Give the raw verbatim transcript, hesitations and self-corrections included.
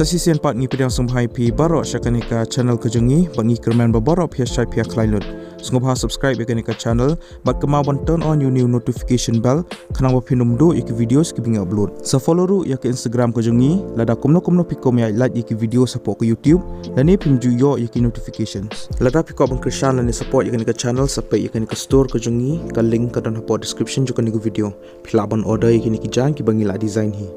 Sa shisien pat ngi pdiang sngewbha ïa phi baroh sha kane ka channel ka jong ngi, bad ngi kyrmen ba baroh phi ïa shait phi ïa khlaiñ lut. Sngewbha subscribe ïa kane ka channel, bad kynmaw ban turn on ïa une u notification bell, khnang ba phin ym duh ïa ki videos kiba ngi upload. Sa follow ruh ïa ka Instagram ka jong ngi, lada kumno kumno phi kwah ban ïa like ïa ki videos hapoh ka YouTube, lane phim ju ïoh ïa ki notifications. Lada phi kwah ban kyrshan lane support ïa kane ka channel, sa peit ïa kane ka store ka jong ngi, ka link ka don hapoh description jong kane ka video. Phi lah ban order ïa kine ki jaiñ kiba ngi la design hi.